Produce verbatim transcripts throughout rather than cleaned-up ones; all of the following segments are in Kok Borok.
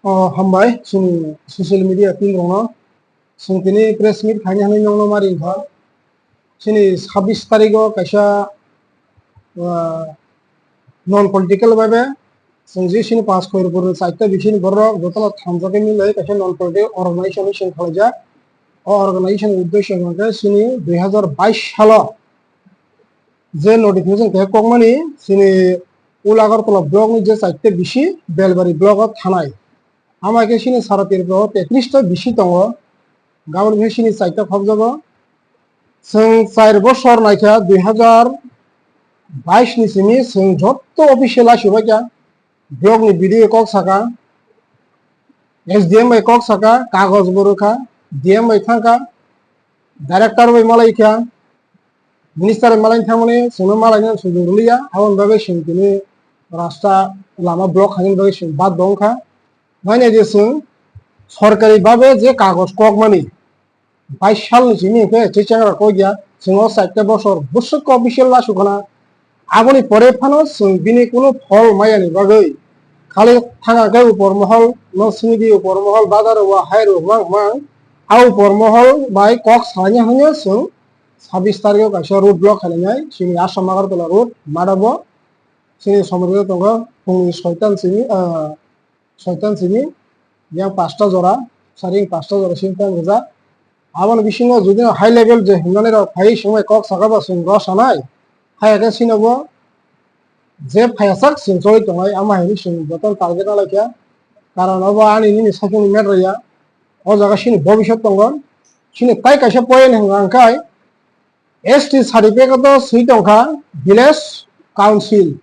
O, hambai chini social media team rokno. Chwng tini press meet khaina hinwi nokno mari wngkha. Chini sabbish tarikh o kaisa, ah, non political bhabe chwng je chini Panch Khairpur ni chaita bisini borok jotono thanjagwi milai kaisa non political organization ni seng khalaijak. O organization ni uddesho hwnkhe chini dui hazar bais salo je notification keha kokmani chini Old Agartala block ni je chaita bisi Belbari block o thanai. Ama khe chini sara Tripura o tetris ta bisi tongo. Gabon khe chini chaita khokjago. Chwng char bosor naikha dui hazar bais ni simi chwng jotto official laisubaikha. Block ni B D O kok saka, S D M bai kok saka, kagoj bo rwkha, D M bai thangkha, director bai malaikha, minister bai malaina thangmani chwngno malaina sujok rwliya, aboni bagwi chwng tini rasta lama block khainani bagwi chwng baddo wngkha. Maina je chwng sorkari babe je kagoj kokmani, bais salni simi hwnkhe chechengra kokya, chwng o chaita bosor bwswk official lasu khna. Aboni pore phano chwng bini kunu phol mayani bagwi khali thangkha khe upor mohol no swngdi, upor mohol bazar o hai rw hwmang hwmang. A upor mohol bai kok salaina hwnwi chwng sabbish tarikh o kaisa road block khainai chini Assam Agartala road madabo chini somorgwi tongo phungni soitan simi, ah, soitan simi yang pasta jora, saring pasta jora sini tang rijak. Aboni bisingo jodi high level je himnani rok phai songbai kok saka ba chwng rw sanai, hai khe chini bo je phaiyasak chwng choli tongnai, ama hai chwng joto target na laikha. Karon obo ani nini sakni matter ya, o jaga chini bobiswt tongo. Chini tai kaisa point hwnka hwnkhe S T certificate o swi tongkha village council.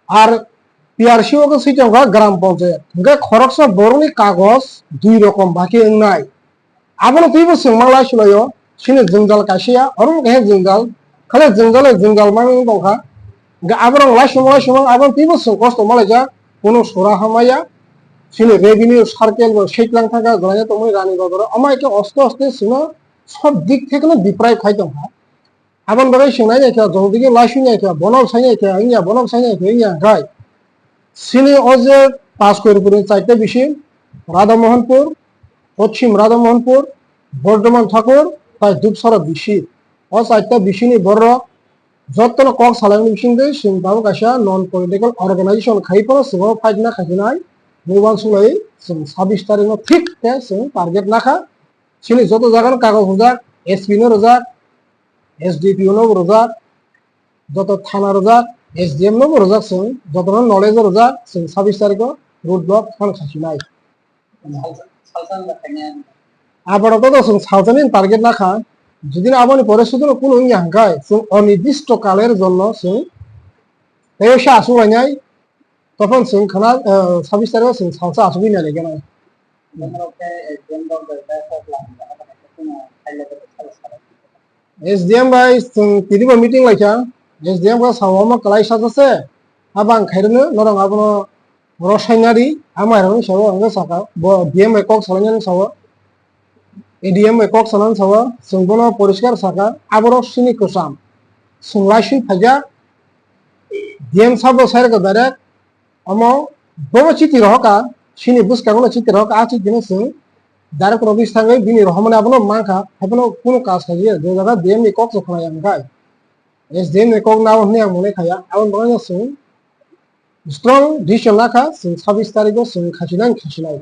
Ar P R C o khe swi tongkha gram panchayat. Hwnkhe khoroksa borokni kagoj dui rokom ba khe wngnai. Abono twibo chwng manglai sulaio, chini jwngjal kaisa ya, oro wngkha khe jwngjal, khale jwngjal jwngjal manwi tongkha. Hwnkhe aborok laisumung laisumung abono twibo chwng kosto malaijak, kunu sora hamaya. Chini revenue circle bo sitlang thangkha, gwlaina tongmani rani baboro. Amai khe oste oste chwngno sob dik thekno deprive khai tongkha. Aboni bagwi chwng nai naikha, jotodiki laisui naikha, bono sai naikha, wngya, bono sai naikha, wngya, hwnkhe chini o je Panch Khairpur ni chaita bisi, Radha Mohanpur, Poschim Radha Mohanpur, Bordhoman Thakur, tai Dupsara bisi. O chaita bisini borok jotono kok salaimani bisingtwi chwng tabuk kaisa non political organization khai phano chwng o fight na khaichinai, mui uansuk lai chwng sabbish tarikh no thik khe chwng target nakha. Chini joto jagano kagoj rwjak, S P no rwjak, S D P O no bo rwjak, joto thana rwjak, S D M no bo rwjak chwng, jotono knowledge o rwjak, chwng sabbish tarikh o road block phan khachinai. Aborok to chwng salsani target nakha, jodi aboni pore suduno kunu wngya hwnkhe chwng onirdisto kaler jonno chwng tei se aswk lainai, Tophan chwng khna, eh, sabbish tarikh o chwng salsa asugwi nai lai gana. S D M bai chwng tini bo meeting laikha, S D M khe sao omo kwlai sajase, abo ang khairokno norok abono rosainari, amairokni sao ang sakha, bo D M bai kok salainani sao. A D M bai kok sanani sao, chwng bono poriskar sakha, aborok sini kwcham. Chwng laisui phaijak, D M sabo sai rwkha direct, omo bobo chiti rohorkha, sini bwskango no chiti rohorkha, a chiti no chwng direct office thangwi bini rohormani abono mankha, haiphano kunu kaj khaijaya, je jaga D M ni kok se khwlaiya hwnkhe, S D M ni kok nabo hwnwi ang mone khaiya, aboni bagwi no chwng strong decision lakha, chwng sabbish tarikh o chwng khachinai, khachinai.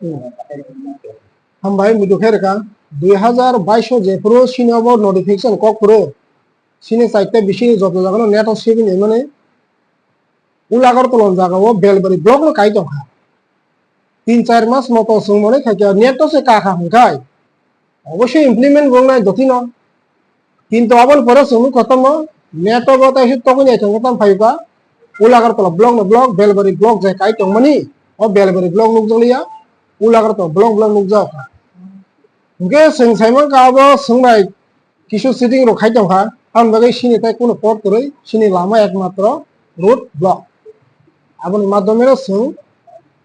Hmm. Hambai, muitu khe rwkha. Dui hazar bais o jephuru sini obo notification kok phuru, sini chaita bisini joto jagano net o sibini mani Old Agartala jagao Belbari block no kai tongkha. Tin char mas moto chwng mone khaikha net o se kakha hwnkhe. Obosoi implement bo wngnai dotino. Kintu aboni pore chwng nukha tamo, net o bo taisa tokoni aithang tamo phaikha, Old Agartala block no block, Belbari block je kai tongmani, o Belbari block nukjakliya, Old Agartala block block nukjak. Hwnkhe chwng saimankha abo chwng bai kisu sitting rok khai tongkha, aboni bagwi sini tai kunu pot kwrwi, sini lama ekmatro road block. Aboni madhyome no chwng,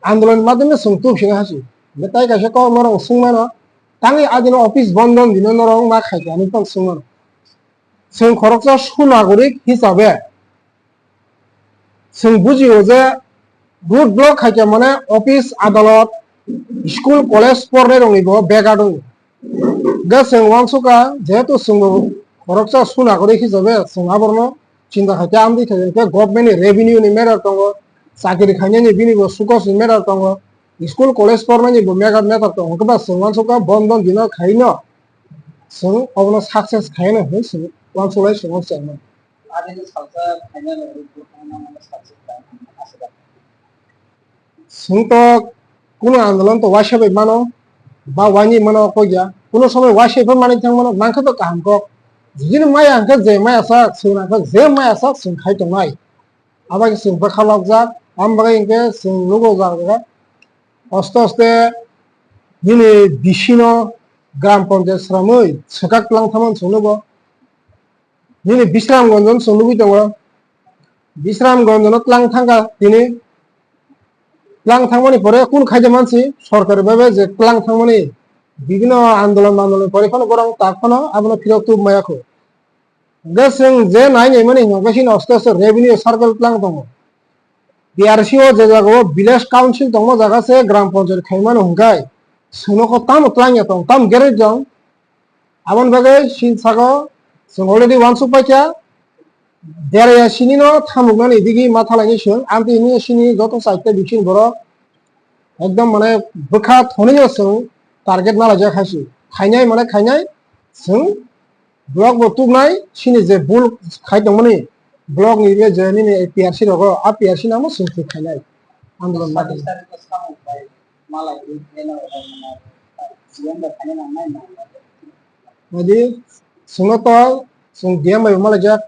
andolon madhyome chwng tubsina hasi. Hwnkhe tai kaisa kok norok swngmano, Tangwi adino office bondo dino norok ma khaikha hinwi tong swngmano. Chwng khoroksa sunagorik hisabe chwng bujio je road block khaikha mane office, adalot, school, college pornai rokni bo bega tongo. Hwnkhe chwng uansukha jehetu chwngbo khoroksa sunagorik hisabe chwng aborno chinta khaikha, amtwi khaikha hwnkhe government ni revenue ni matter tongo, chakri khainani bini bo sukos ni matter tongo, school college pornani bo matter tongo, hwnkhe ba chwng uansukha bondo dino khaino chwng obono success khaino hinwi chwng uansuk lai chwng uansuk. Chwng to kuno andolon to waisa bai mano, ba waini mano kok ya, kuno somoi waisa bai manwi thang mano, mankha to kaham kok. Jini maya hwnkhe je maya sak, chwng nangkha je maya sak, chwng khai tongnai. Abo khe chwng bwkha lokjak, amo bagwi hwnkhe chwng nugo jaga jaga. Aste aste nini bisino gram panchayat sramwi swkak tlang thangmani chwng nugo. Nini Bisramganj no chwng nugwi tongo. Bisramganj no tlang thangkha tini. Tlang thangmani pore kunu khaida mansi sorkari bhabe je tlang thangmani bibhinno andolon mandolon pore phano borok tak phano abono phirok tubmaya kho. Hwnkhe chwng je nai naimani hwnkhe chini aste aste revenue circle tlang tongo. P R C o je jaga o village council tongma jaga se gram panchayat khaimano hwnkhe chwngno kho tamo tlang ya tong, tamo geroi tong. Aboni bagwi sini saka chwng already uansuk paikha, derya sinino thamuknani digi ma thalaini chwng, amtwi hwnwi sini joto chaita bisin borok ekdom mane bwkha thonino chwng target nalaijak hai se. Khainai mane khainai chwng block bo tubnai, sini je bul khai tongmani block ni je nini P R C rogo, a P R C nangma chwng thwi khainai andolon ma tongmani. Adi, chwngno to, chwng D M bai bo malaijak,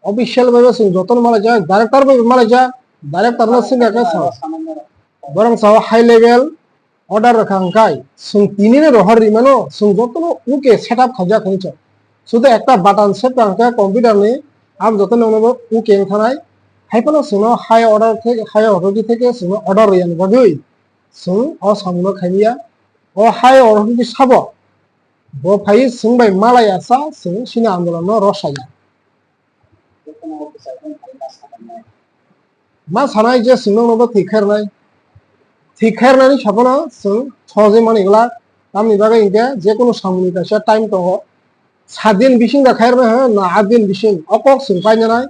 official bai bo chwng jotono malaijak, director bai bo malaijak, director no swngya khe sao. Borok sao high level order rwkha hwnkhe, chwng tini no rohor rimano, chwng jotono uke set up khaijak hinwi sao. Sudu ekta button set rwkha hwnkhe computer ni, abo jotono wngkha uke wngthanai, hai phano chwngno high order theke, high authority theke chwngno order rwya ni bagwi. Chwng o samungno khaimya, o hai o hwnwi sabo, bo phaiwi chwng bai malai asa chwng chini andolonno rw saya. Ma sanai je chwng nokno bo thwi khairnai, thwi khairnani saphano chwng sohojwi manwi glak, tamni bagwi hinkhe jekunu samungni kaisa time tongo, saat din bising da khairnai ha na aat din bising o kok chwng painanai,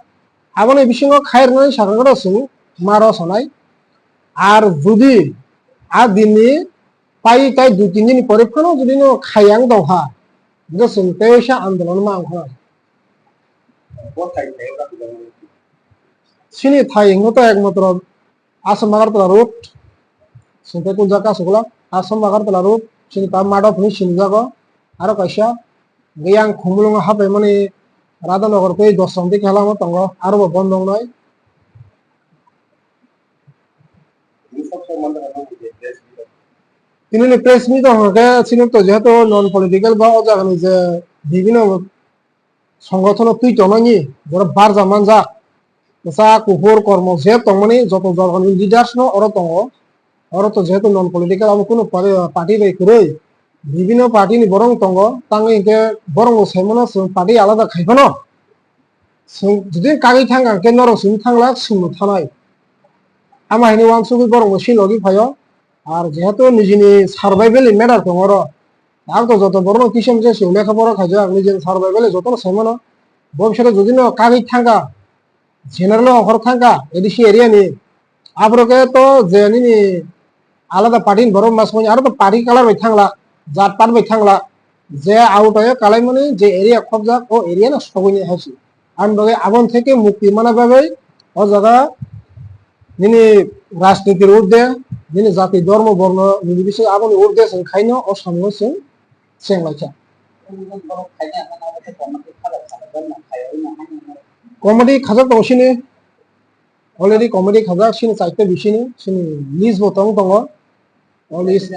aboni bisingo khairnani sakha kheno chwng ma rw sanai. Ar judi a dinni pai tai dui tin din pore phano judi no khayang dongha, hwnkhe chwng teisa andolon ma ongkha. Chini thai hwnkhe to ekmatro Assam Agartala road, chwng tei kunjak asukla Assam Agartala road, chini ta Madhop hwnwi sinijago, aro kaisa yang Khumulwngo hapaimani Radhanagar tei Dosram tei Khelama tongo, aro bo bondo wngnai. Tinini press meet o hwnkhe chini to jehetu non political ba o jagani je bibhinno songothono twi tongnani borok barja manjak, kwchak kuphur kormo je tongmani joto jorgani leaders no oro tongo. Oro to jehetu non political abo kunu party bai kwrwi bibhinno party ni borok tongo, tangwi hinkhe borok no saimano chwng party alada khai phano. Chwng jodi kagwi thang kha, hwnkhe norok chwng thanglak, chwngno thanai. Ama hinwi uansugwi borokbo silogwi phaio. Ar jehetu nijini survival ni matter tongo oro, ang to joto borokno kisa misa se lekha pora khaijak, nijini survival ni jotono saimano. Bo bisingtwi jodi no kagwi thang kha, general ongkhor thang kha A D C area ni, aborok khe to je nini alada party ni borok ma songwi, aro to party color bai thangla, jat pat bai thangla, je auto o kalaimani je area khopjak, o area no sogwi ni hai se. Aboni bagwi aboni theke mukti mana bagwi o jaga nini rajniti urde, nini jati dhormo borno nini bising aboni urde chwng khaino o samungo chwng chenglaikha. Committee khajak tongo sini. Already committee khajak sini chaita bisini, sini list bo tong tongo. O list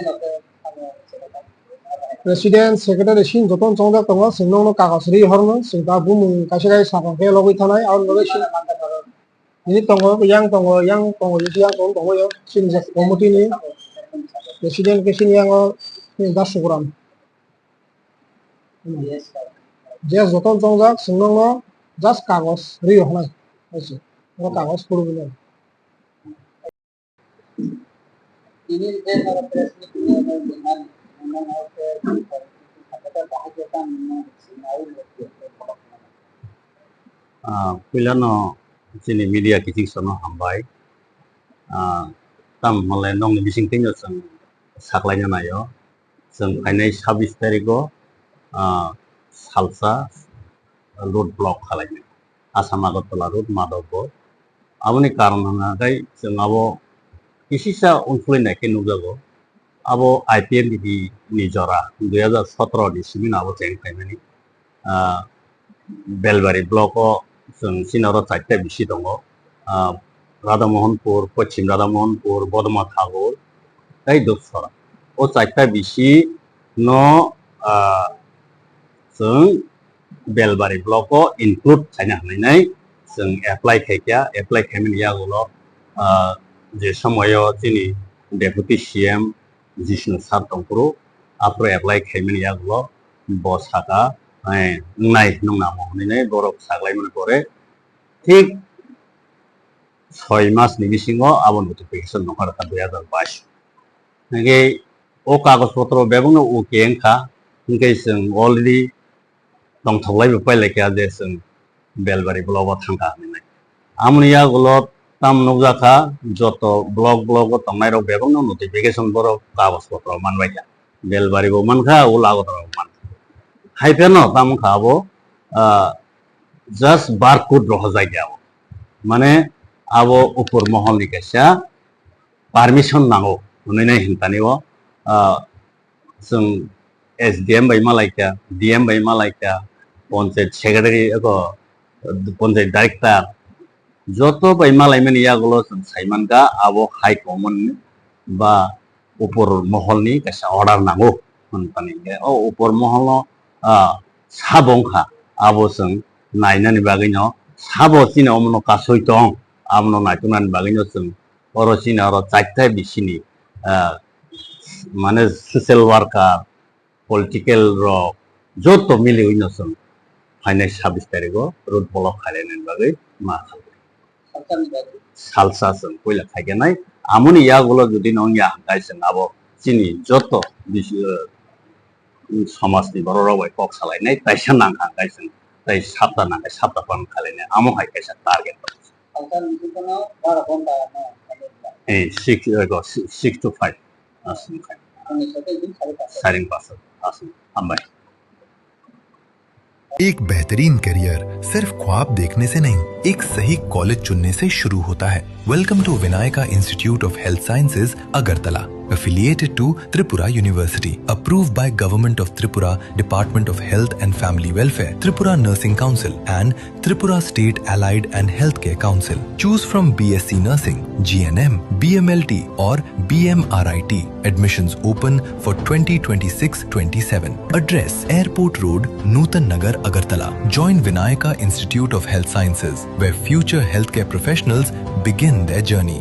president, secretary sini joto chongjak tongo, chwng nokno kagoj ri horno, chwng ta bumung kaisa kaisa sakha khe logwi thanai, aboni bagwi sini, nini tongo, yang tongo, yang tongo, yang tongo, tongo yo, sini je committee ni president khe sini yang o Tei da sugram. Yes, sir. Je joto chongjak, chwng nono just kagoj rio hwnai. Oro kagoj phuru hwnai. Tini je noro press meet ni nang nang nang nang Ah, puilano chini media kiching sono hambai. Ah, tam hwnle nokni bising twi no chwng saklaina naio. Chwng phainai sabis tarikgo, ah, salsa road block khalainai. Assam Agartala road madok bo. Aboni karon hwnka khe chwng abo kisisa unkhulwi nai khe nukjago. Abo I P N D B ni jora dui hazar sotro ni simi no abo cheng phaimani. Ah, Belbari block o chwng chini oro charta bisi tongo. Ah, Radhamohanpur, Pochim Radhamohanpur, Bodoma Thakur, tei Dupsora. O charta bisi no, ah, chwng Belbari block o include khaina hwnwi nai chwng apply khaikha, apply khaimani yagulo, ah, je somoyo chini Deputy C M Jishnu Sir tongphuru, aphuru apply khaimani yagulo bo saka, eh, wngnai nwngnamo hwnwi nai borok saklaimani pore thik soi mas ni bisingo abo notification nokha rwkha dui hazar bais. Hingke o kagoj potro bebakno o keng kha, hingke chwng already tongthoklai bo pailai kha je chwng Belbari block o thangkha hinwi nai. Amoni yagulo tam nukjakha joto block block o tongnai rok bebakno notification borok kagoj potro manbai kha. Belbari bo mankha, o Agartala bo mankha. Hai phano tam wngkha abo, ah, just barcode rohorjai di abo. Mane abo upor mohol ni kaisa permission nango hwnwi nai hinthani o, ah, chwng S D M bai malaikha, D M bai malaikha, panchayat secretary eko, panchayat director, joto bai malaimani yagulo chwng saimankha abo high command ba upor moholni kaisa order nango hwnphani. O upor moholno, ah, sabo wngkha, abo chwng nainani bagwino sabo chini omono kasui tong, abono naituknani bagwino chwng oro chini oro charta bisini, ah, mane social worker, political rok joto miliwino chwng phainai sabis tarigo road block khainani bagwi ma kha. Salsa chwng puila khaiganai. Amoni yagulo jodi no wngya hwnkhe chwng abo chini joto bis-, uh, somajni borok rok bai kok salainai taisa nangkha hwnkhe chwng tai sapta nangkhe sapta pan khalainai amo hai kaisa target. Eh, six, eh, go, si-, six to five. Aswk khai. Saring pasal. Aswk. Hambai. एक बेहतरीन करियर सिर्फ ख्वाब देखने से नहीं, एक सही कॉलेज चुनने से शुरू होता है। Welcome to Vinayaka Institute of Health Sciences, Agartala, affiliated to Tripura University, approved by Government of Tripura, Department of Health and Family Welfare, Tripura Nursing Council and Tripura State Allied and Healthcare Council. Choose from B S C Nursing, G N M, B M L T or B M R I T. Admissions open for twenty twenty-six twenty-seven. Address: Airport Road, Nutan Nagar, Agartala. Join Vinayaka Institute of Health Sciences, where future healthcare professionals begin their journey.